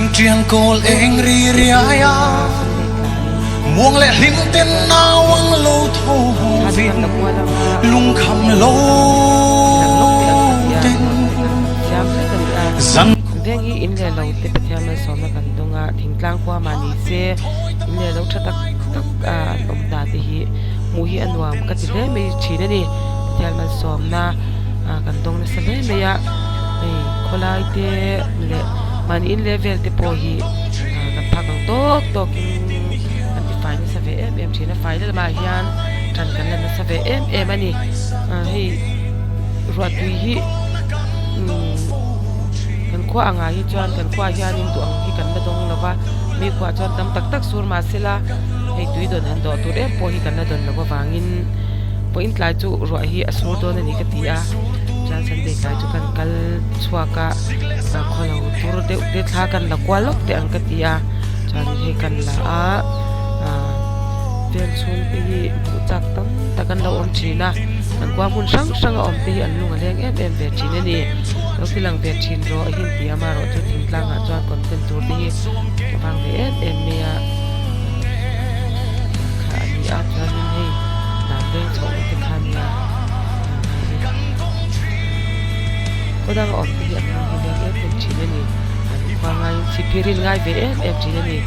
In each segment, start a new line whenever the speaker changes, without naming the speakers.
Limtiang kawl eng ri riai a, muang leh hlim ten nau ang lo tho vin lungkham lo ten zan
Veng hi in leh lo te Pathian malsawmna kan dawng a, thingtlang khua mah ni se in leh lo tha tak tak a an awm hna te hi hmuh hi a nuam ka ti hle mai thin a ni. Pathian malsawmna kan dawng nasa hle mai a, hei khawlai te leh mahni in leh vel te pawh hi kan phak ang tawk tawk in kan ti fai nasa ve em em thin a, fai lamah hian tan kan la nasa ve em em a ni. Hei ruahtui hi kan khua angah hi chuan kan khuaah hianin duh ang hi kan la dawng lo va, mi khuaah chuan tam tak tak sur mahsela hei tui dawn han dawh tur em pawh hi kan la dawn loh avangin pawhin tlai chu ruah hi a sur dawn a ni ka ti a, chuan Sunday tlai chu kan kal chhuak a khaw lo tur deuh te thla kan la kual lawk teh ang ka ti a, chuanin hei kan la a vel chhung te hi hmuh chak tam tak an lo awm thin a, kan khua hmun hrang hrang a awm te hi an lung a leng em em ve thin a ni. Lo ti lang ve thin rawh a hin ti a amaherawh chu thingtlang ah chuan content tur te hi a vang ve em em mai a kha a ni a chuanin hei dan veng chhoh na te kha a nia khaw dang a awm te hi an lung hi leng em em thin a ni an khua ngaiin chhipphir in ngai ve em em thin a ni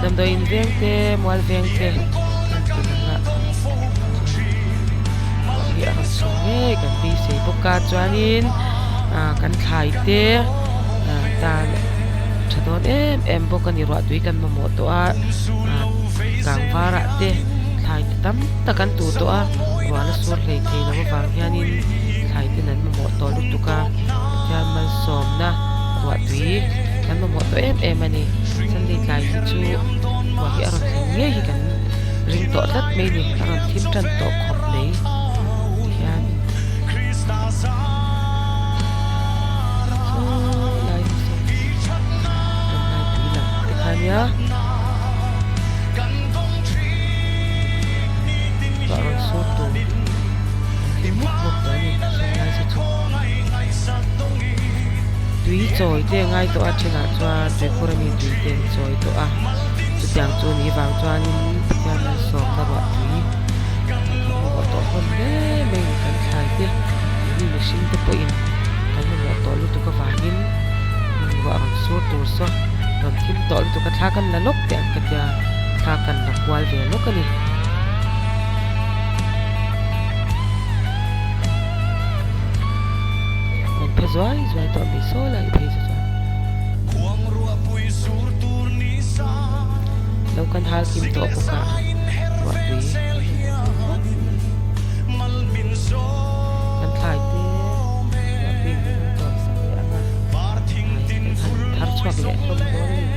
damdawiin veng te mual veng te an ti lang a ruah hi a rawn sur ngei kan beisei bawk a chuanin ah kan thlai te ah tan tha dawn em em bawk a ni ruah tui kan mamawh tawh a ah kang varah te thlai te tam tak an tuh tawh a ruah la sur hlei thei lo avang hianin thlai ten an mamawh tawh lutuk a Pathian malsawmna ruah tui kan mamawh tawh em em a ni Sunday tlai hi chu ruah hi a rawn thleng ngei hi kan ring tawh tlat mai a ni a rawn thim tan tawh khawp mai tihian. Saw lai hi saw tunlai tui lam te kha nia ruah rawn sur tur an thim mup mup tawh a ni saw lai saw chu tui chawi te a ngai tawh a thenah chuan tuikhur ami tui te an chawi tawh a chutiang chu ni vang chuanin Pathian malsawmna ruah tui kan mamawh tawh hlawm hle mai a ni kan thlai te. Mi mihring te pawhin kan mamawh tawh lutuk avangin ruah rawn sur tur saw rawn thim tawh lutuk a thla kan la lawk teh ang ka tia thla kan la kual ve lawk a ni. Rawn phe zuai zuai tawh mai saw lai phei chu chuan lo kan hal kim tawh bawk a ruah tui. Kan thlai te ruah tui in kan chawi sak leh ang a, kan han thar chhuak leh hlawm dawn a ni.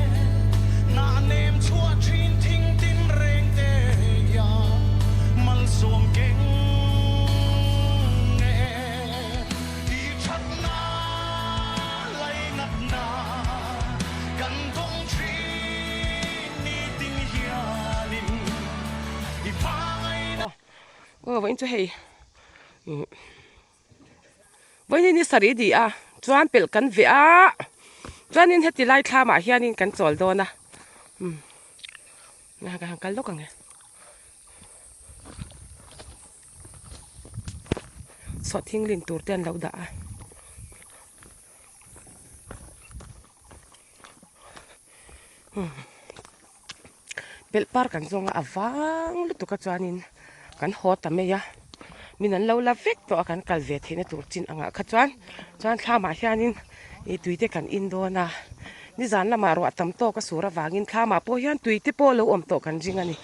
Aw vawiin chu hei vawiin ni sarih di a chuan pelh kan veh a chuanin heti lai thlamah hianin kan chawl dawn a umm ka han kal lawk ang e sawhthing lin tur te an lo dah a. Pelh par kan zawng a a vang lutuk a chuanin kan haw ta mai a min an lo la vek tawh a kan kal ve theihna tur chin angah kha chuan chuan thlamah hianin ih tui te kan in dawn a nizan lamah ruah tam tawk a sur avangin thlamah pawh hian tui te pawh lo awm tawh kan ring a ni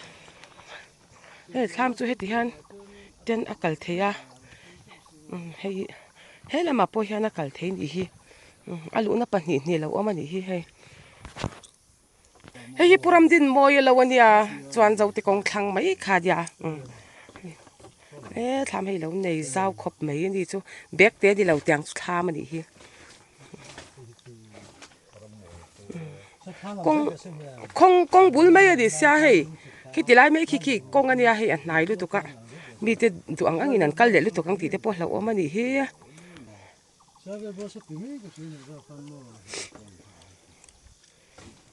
hei thlam chu heti hian ten a kal thei a hei he lamah pawh hian a kal thei a nih hi a luhna pahnih hnih lo awm a nih hi hei. Hei hi Pu Ramdinmawi a lo a nia chuan Zote kawng thlang mai kha a nia e thlam hei lo nei zau khawp mai a ni chu bag te a ni lo tiang chu thlam a nih hi kawng kawng kawng bul mai a ni sia hei khiti lai mai khi khi kawng a nia hei a hnai lutuk a mite duh ang angin an kal leh lutuk ang tih te pawh hlauhawm a nih hi.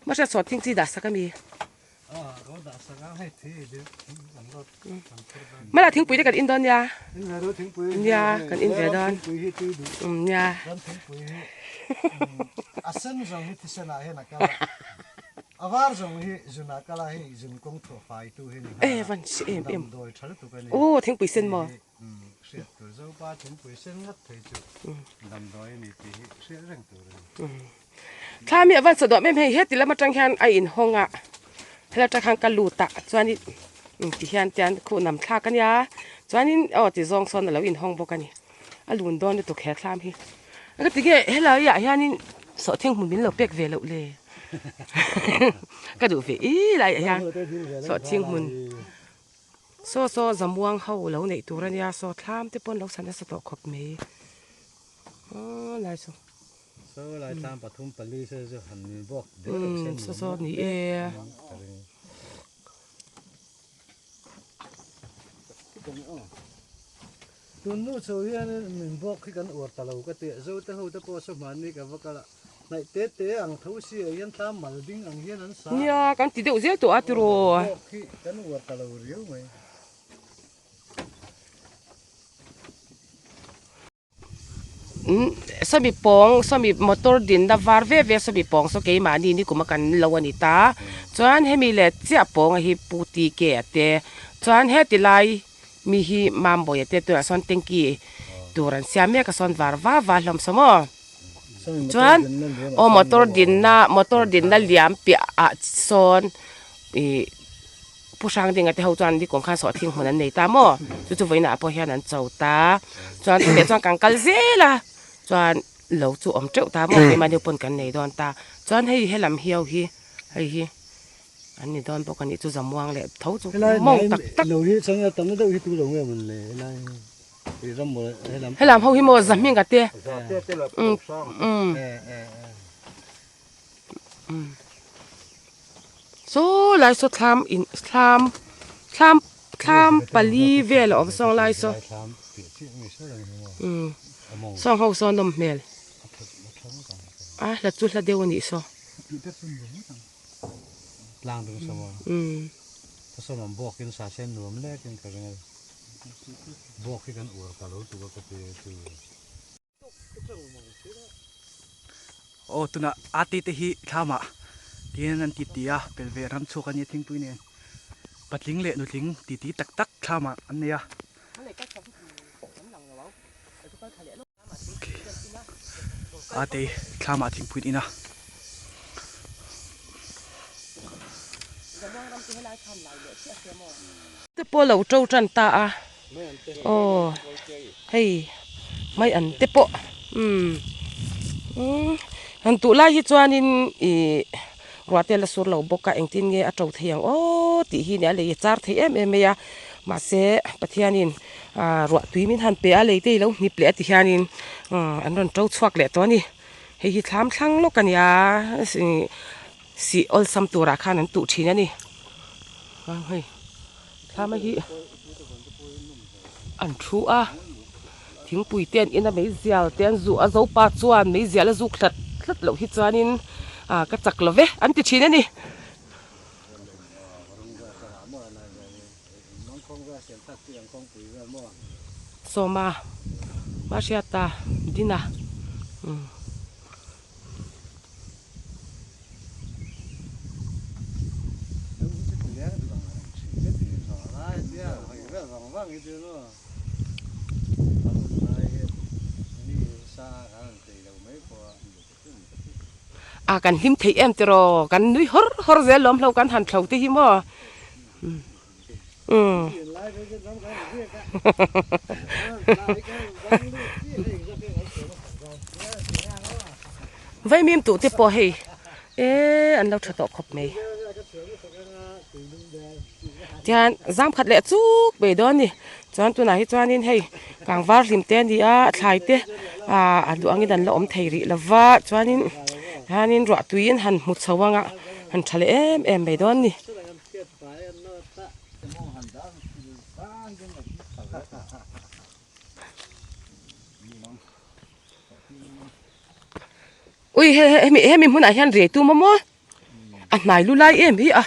Mahse sawhthing chi dah sak a mi. Mala thingpui te kan in dawn nia. Nia kan in ve dawn. Nia.
A sen zawng hi thisen ah hian a kal a. A var zawng hi zun ah kal a hei zun kawng thuah fai tu hi ni
nghal a.
Damdawi tha lutuk a ni.
Aw thingpui sen maw?
Hriat tur Zopa thingpui sen ngat phei chu damdawi a ni tih hi hriat reng tur a ni.
Thla mi a van sa duah em hei heti lam atang hian a inhawng a helai atang khan ka lut a chuanin ti hian tian khuh nam thlak a nia chuanin aw ti zawng sawn a lo inhawng bawk a ni a lun dawn lutuk he thlam hi ka ti nge helai ah hianin sawhthing hmun min lo pek ve loh le ka duh ve i lai ah hian sawhthing hmun. Saw saw zamuang ho lo neih tur a nia saw thlam te pawn lo sa nasa tawh khawp mai aw lai saw.
Saw lai thlam pathum pali saw chu han ni bawk der ang se
saw saw ni e.
Tun nu chho hian min bawk hi kan uar ta lo ka ti zo te ho te pawh saw hmanni ka va kal a. Hnaih te te ang tho si ah hian thlam mal ding ang hian an sa.
Nia, kan ti deuh zel tawh a tiraw.
Bawk hi kan uar ta lo riau mai.
Umm sawmi pawng sawmi motor dinna var ve ve sawmi pawng saw keimahni ni kum a kan lo a ni ta chuan hemi leh chiah pawng a hi pu TK a te chuan heti lai mi hi Mambawi a te tunah sawn tanky tur an siam mek a sawn var va va hlawm saw maw. Chuan aw motor dinna motor dinna liam piah ah sawn ih pu hrang dinga te ho chuan nikawm khan sawhthing hmun an nei ta maw chu chu vawiinah pawh hian an cho ta chuan chutah chuan kan kal zel a chuan lo chu awm teuh ta maw keimahni pawn kan nei dawn ta chuan hei helam hiau hi hei hi. An ni dawn bawk a nih chu zamuang leh tho chu mawng tak tak.
Lo hi chang tam na deuh hi tu lo nge mun le helai hi ram maw helam.
Helam ho hi maw zahming a te. Um um. Saw lai saw thlam in thlam thlam thlam pali vel a awm sawng lai saw. Um sawng ho saw nawm hmel. A hla chu hla deuh a nih saw.
Tlang dung sawm a. Ka sawm ang bawk in sa sen nuam lek in ka ring a. Bawk hi kan uar ka lo tuk a ka ti chu.
Aw tunah ate te hi thlamah tihian an titi a pel ve ram chhuak a nia thingpui nen patling leh nutling titi tak tak thlamah an nei a. Ate thlamah thingpui an in a.
Te pawh lo to tan ta a aw hei mai an te pawh umm umm han tuh lai hi chuanin ih ruah te la sur lo bawk a engtin nge a to thei ang aw tih hi nia lei a char thei em em mai a mahse Pathianin ah ruah tui min han pe a lei te hi lo hnip leh a ti hianin an rawn to chhuak leh tawh a ni. Hei hi thlam thlang lawk a nia sih awlsam turah khan an tuh thin a ni hei thlam a hi an thu a thingpui te an in a meizial te an zuh a zopa chuan meizial a zuk hlat hlat loh hi chuanin ah ka chak lo ve an ti thin a ni. Sawma Mahriata Dina umm. A kan hlim theih em tiraw kan nui hawr hawr zel lawm hlo kan han thlo te hi maw umm vaimim tuh te pawh hei eee an lo tha tawh khawp mai tihian zam khat leh chuk mai dawn a ni chuan tunah hi chuanin hei kangvar hlim te a ni a thlai te ah a duh angin an la awm thei rih lo va chuanin hianin ruah tuiin han hmu chho ang a han tha leh em em mai dawn a ni. Ui hemi hemi hmunah hian riai tum a maw. A hnai lu lai em hi a.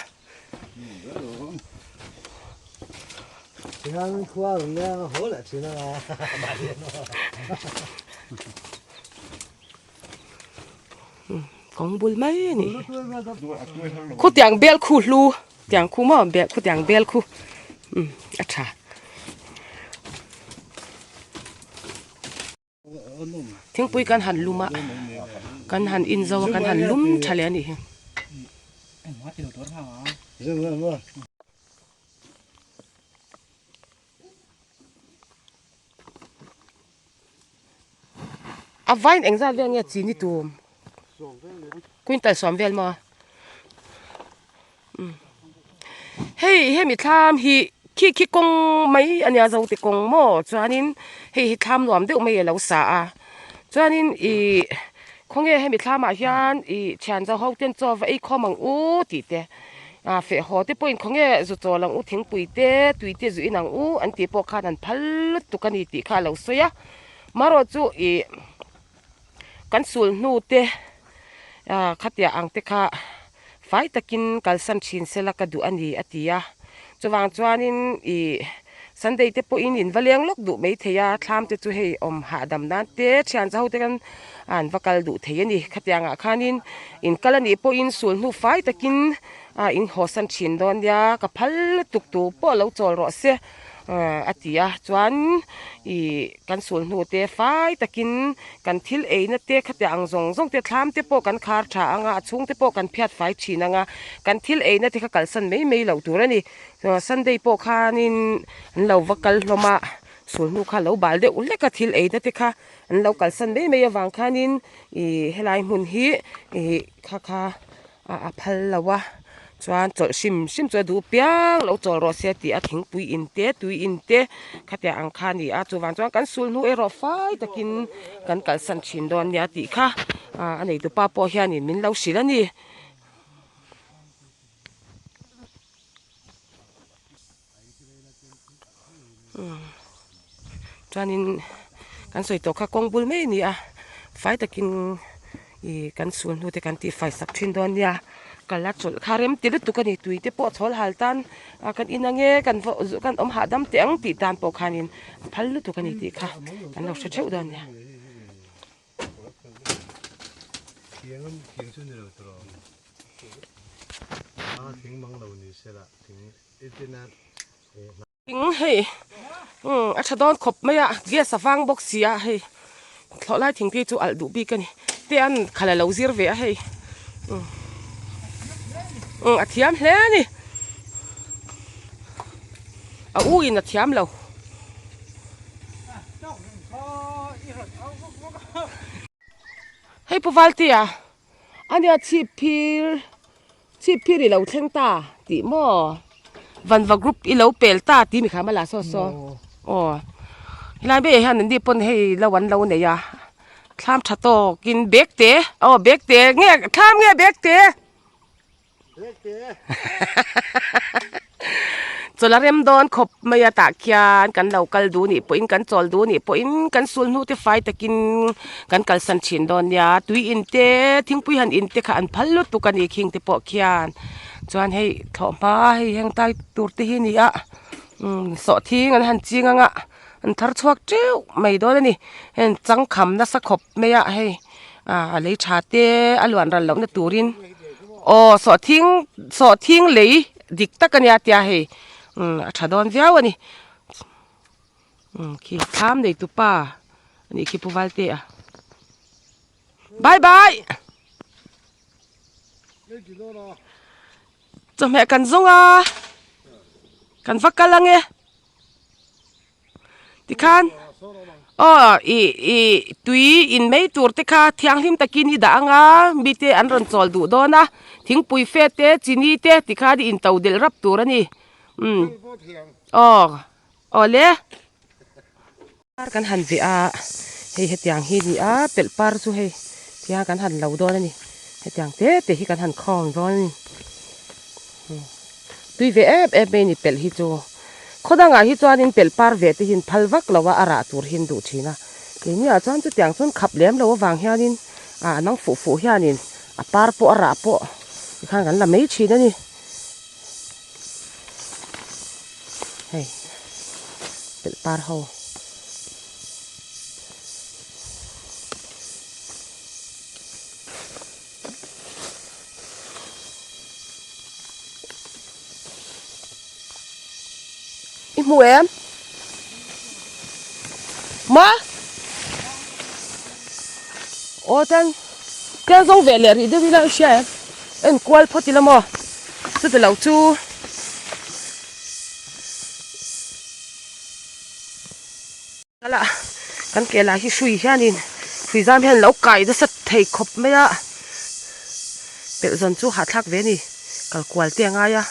Kawng bul mai a nih hi. Khutiang bel khu hlu tiang khu maw bel khutiang bel khu a tha. Thingpui kan han lum a, kan han in zo a, kan han lum tha leh a nih hi. A vain engzat vel nge chini tum? Quintal sawm vel maw? Hei hemi thlam hi khi khi kawng mai a nia zote kawng maw chuanin hei hi thlam nuam deuh mai a lo sa a chuanin ih khawnge hemi thlamah hian ih thian zo ho ten chaw va ei khawm ang u tih te ah feh haw te pawhin khawnge zu chawl ang u thingpui te tui te zu in ang u an tih pawh khan an phal lutuk a ni tih kha a lo sawi a marawh chu ih kan sul hnu te ah khatiah ang te kha fai takin kalsan thin sela ka duh a ni a ti a chuvang chuanin ih Sunday te pawhin in va leng lawk duh mai thei a thlam te chu hei awm hahdam nan te thian zau te khan an va kal duh thei a ni khatiang ah khanin in kal a nih pawhin sul hnu fai takin ah in hawsan thin dawn nia ka phal lutuk tur pawh lo chawl rawh se. A ti a, chuan ih kan sul hnu te fai takin kan thil eina te khatiang ang zawng zawng te thlam te pawh kan khar tha ang a, a chhung te pawh kan phiat fai thin ang a, kan thil eina te kha kalsan mai mai loh tur a ni. Sunday pawh khanin an lo va kal hlawm a, sul hnu kha a lo bal deuh hlek a thil eina te kha an lo kalsan mai mai avang khanin ih helai hmun hi ih kha kha a phal lo a chuan chawlh hrim hrim chu a duh piang lo chawl rawh se tih a thingpui in te tui in te khatiang ang kha a ni a chuvang chuan kan sul hnu erawh fai takin kan kalsan thin dawn nia tih kha a neitupa pawh hianin min lo hrilh a ni. Chuanin kan sawi tawh kha kawng bul mai a ni a fai takin ih kan sul hnu te kan tih fai sak thin dawn nia kal a chawlh kha rem ti lutuk a ni tui te pawh chhawl hal tan a kan in ange kan kan awm hahdam teh ang tih tan pawh khanin a phal lutuk a ni tih kha kan lo hre theuh dawn nia. Thing hei umm a tha dawn khawp mai a gas a vang bawk si a hei thlawh lai thing phei chu alh duh bik a ni te an khalh a lo zir ve a hei umm umm a thiam hle a ni a u in a thiam lo. Hei Pu Valtea ania chhip phir chhip phir i lo thleng ta tih maw vanva group i lo pel ta tih mi kha mala saw saw aw helai ber hian an ni pawn hei lo an lo nei a thlam tha tawkin bag te aw bag te nge thlam nge bag te. Chawlh a rem dawn khawp mai a tah khian kan lo kal duh nih pawhin kan chawl duh nih pawhin kan sul hnu te fai takin kan kalsan thin dawn nia tui in te thingpui han in te kha an phal lutuk a ni khing te pawh khian chuan hei thlawh hma hei heng tai tur te hi a ni a umm sawhthing an han ching ang a an thar chhuak teuh mai dawn a ni heng changkham nasa khawp mai a hei. Ah a lei tha te a luan ral lohna turin aw sawhthing sawhthing lei dik tak a nia tia hei umm a tha dawn viau a ni umm khi thlam nei tu pa a nih khi Pu Valtea bye bye chawhmeh kan zawng a kan va kal ange. Tikhan aw ih ih tui in mai tur te kha thianghlim takin i dah ang a mite an rawn chawl duh dawn a thingpui fe te chini te tikhan i into delh rap tur a ni umm aw aw le. Par kan han veh a hei hetiang hi a ni a pelh par chu hei tiang kan han lo dawn a ni hetiang te te hi kan han khawm dawn a ni. Tui ve em em mai a ni pelh hi chu. Khaw dangah hi chuanin pelh par ve te hian phal vak lo a, a rah tur hian duh thin a. Keiniah chuan chutiang chuan khap lem lo avang hianin ah nang fuh fuh hianin a par pawh a rah pawh Tikhan kan la mai thin a ni. Hei pelh par ho. I hmu em? Ma? Aw chuan tlem zawng ve leh rih deuh ila i hria em? En kual phawt ila maw? Chuti lo chu Kala kan ke lah hi hrui hianin hrui zam hian lo kai nasa thei khawp mai a pelh zawn chu hahthlak ve a ni kal kual te a ngai a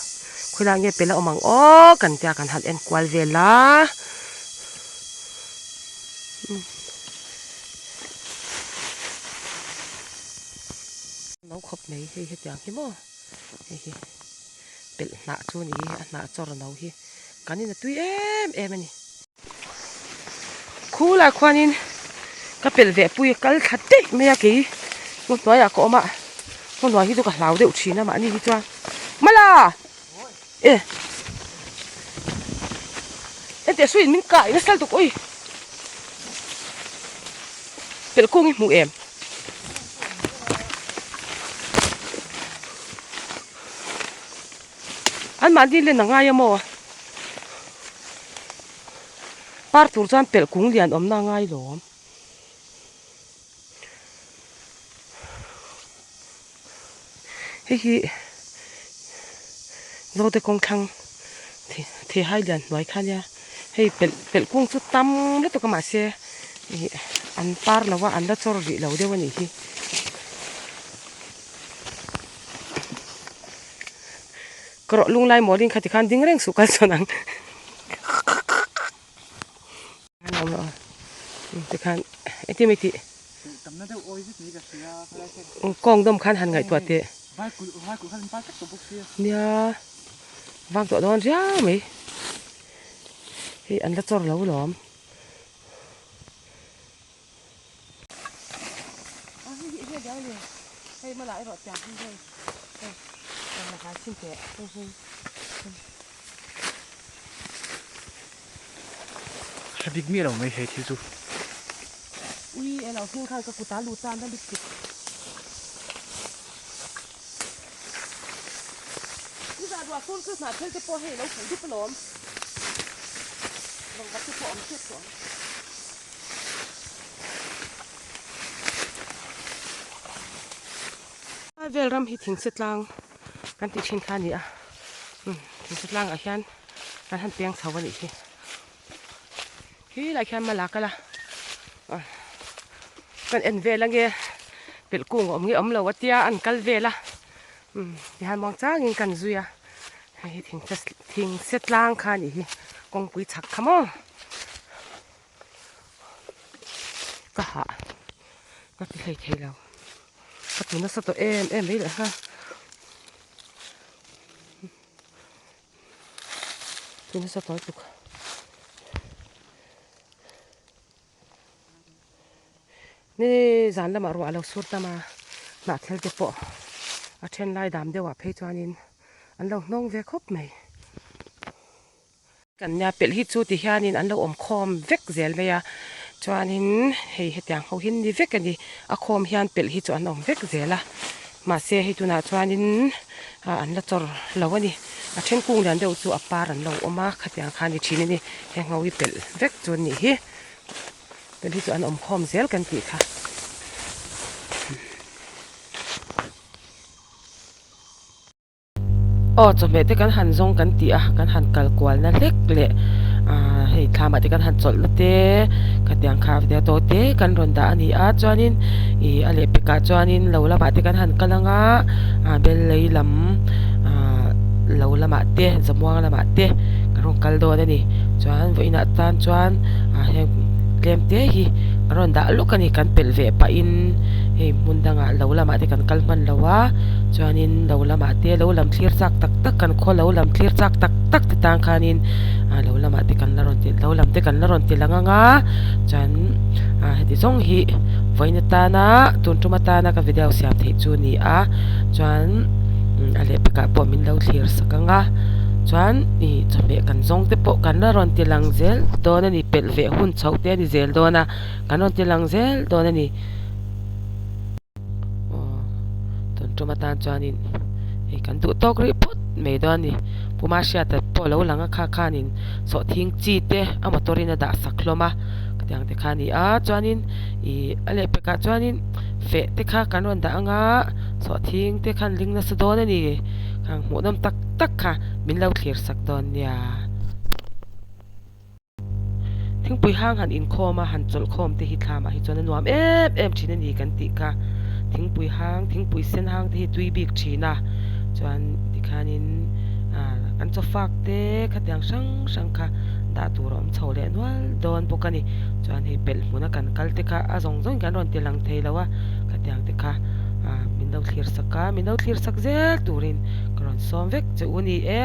khawilai nge pelh a awm ang aw kan tia kan han en kual vel a. No khawp mai hei hetiang hi maw hei hi pelh hnah chu a ni hi a hnah chawr no hi kan in a tui em em a ni. Khulai khuanin ka pelh ve pui a kal thla daih mai a kei ngaw hnuaiah ka awm a ngaw hnuai hi chu ka hlau deuh thin a mahni hi chuan mala e hetiang suiin min kai nasa lutuk ui pelh kung i hmuh em. An mahni len a ngai a maw? Par tur chuan pelh kung lian awmna a ngai lawm. Hei hi Zote kawng thlang thei hai lian hnuai kha nia hei pelh pelh kung chu tam lutuk a mahse ih an par lo a an la chawr rih lo deuh a nih hi. Ka rawh lunglai mawlin kha tikhan ding reng suh kal chuan ang tikhan engtin mai tih kawng dawm khan han ngaihtuah teh nia vang tawh dawn riau mai hei an la chawr lo lawm.
Hla bik miah lo mai he thil chu.
Ui e lo hming khan ka kut a lut tan a lutuk. Nizan ruah fur chu hnah thil te pawh hei lo fuh dup alawm. Lawngvat te pawh awm hriat tawh ang. Vel ram hi thingse tlang kan tih thin kha a ni a thingse tlang ah hian kan han peng chho a nih hi helai khian mala kal a kan en vel ange pelh kung a awm nge awm lo a tia an kal vel a tihian muang changin kan zui a hei hi thingse tlang kha a nih hi kawngpui chhak kha maw. Ka hah ka ti hlei thei lo ka tlu nasa tawh em em mai leh nghal tlu nasa tawh lutuk ni zan lamah ruah a lo sur tam a hnah thel te pawh a then lai dam deuh ah phei chuanin an lo hnawng ve khawp mai. Kan nia pelh hi chu ti hianin an lo awm khawm vek zel mai a, chuanin hei hetiang ho hi ni vek a ni, a khawm hian pelh hi chu an awm vek zel a, mahse hei tunah chuanin ah an la chawr lo a ni, a then kung lian deuh chu a par an lo awm a, khatiang kha a ni thin a ni, heng ho hi pelh vek chu an nih hi, pelh hi chu an awm khawm zel kan tih kha. Aw chawhmeh te kan han zawng kan tih a kan han kal kual na hlek leh ahh hei thlam ah te kan han chawlh na te khatiang kha video to te kan rawn dah a ni a chuanin ih a lehpek ah chuanin lo lamah te kan han kal anga ah bel lei lam ahh lo lamah te zamuang lamah te kan rawn kal dawn a ni chuan vawiinah tan chuan ah heng tlem te hi an rawn dah lawk a ni kan pelh ve pahin hei hmun dangah lo lamah te kan kal hman lo a. Chuanin lo lamah te lo lam thlir chak tak tak kan khaw lo lam thlir chak tak tak te tang khanin ah lo lamah te kan la rawn ti lo lam te kan la rawn ti lang ang a chuan ah heti zawng hi vawiin atana tun tum atana ka video siam theih chu a ni a chuan. A lehpekah pawh min lo thlir sak ang a, chuan ih chawhmeh kan zawng te pawh kan la rawn ti lang zel dawn a ni, pelh veh hun chhoh te a ni zel dawn a, kan rawn ti lang zel dawn a ni. Aw tun tum atan chuanin hei kan duh tawk rih phawt mai dawn a ni, Puma hriata pawh lo lang a kha khanin sawhthing chi te a motor in a dah sak hlawm a, khatiang te kha a ni a, chuanin ih a lehpekah chuanin feh te kha kan rawn dah ang a, sawhthing te khan ling nasa dawn a ni, khang hmuhnawm tak tak kha min lo thlir sak dawn nia. Thingpui hang han inkhawm a, han chawlhkhawm te hi thlamah hi chuan a nuam em em thin a ni kan tih kha. Thingpui hang, thingpui sen hang te hi tui bik thin a, chuan tikhanin ah kan chawfak te khatiang hrang hrang kha dah tur a awm chho leh nual dawn bawk a ni. Chuan hei pelh hmuna kan kal te kha a zawng zawngin kan rawn ti lang thei lo a, khatiang te kha ah min lo thlir sak a, min lo thlir sak zel turin ka rawn sawm vek che u ni e.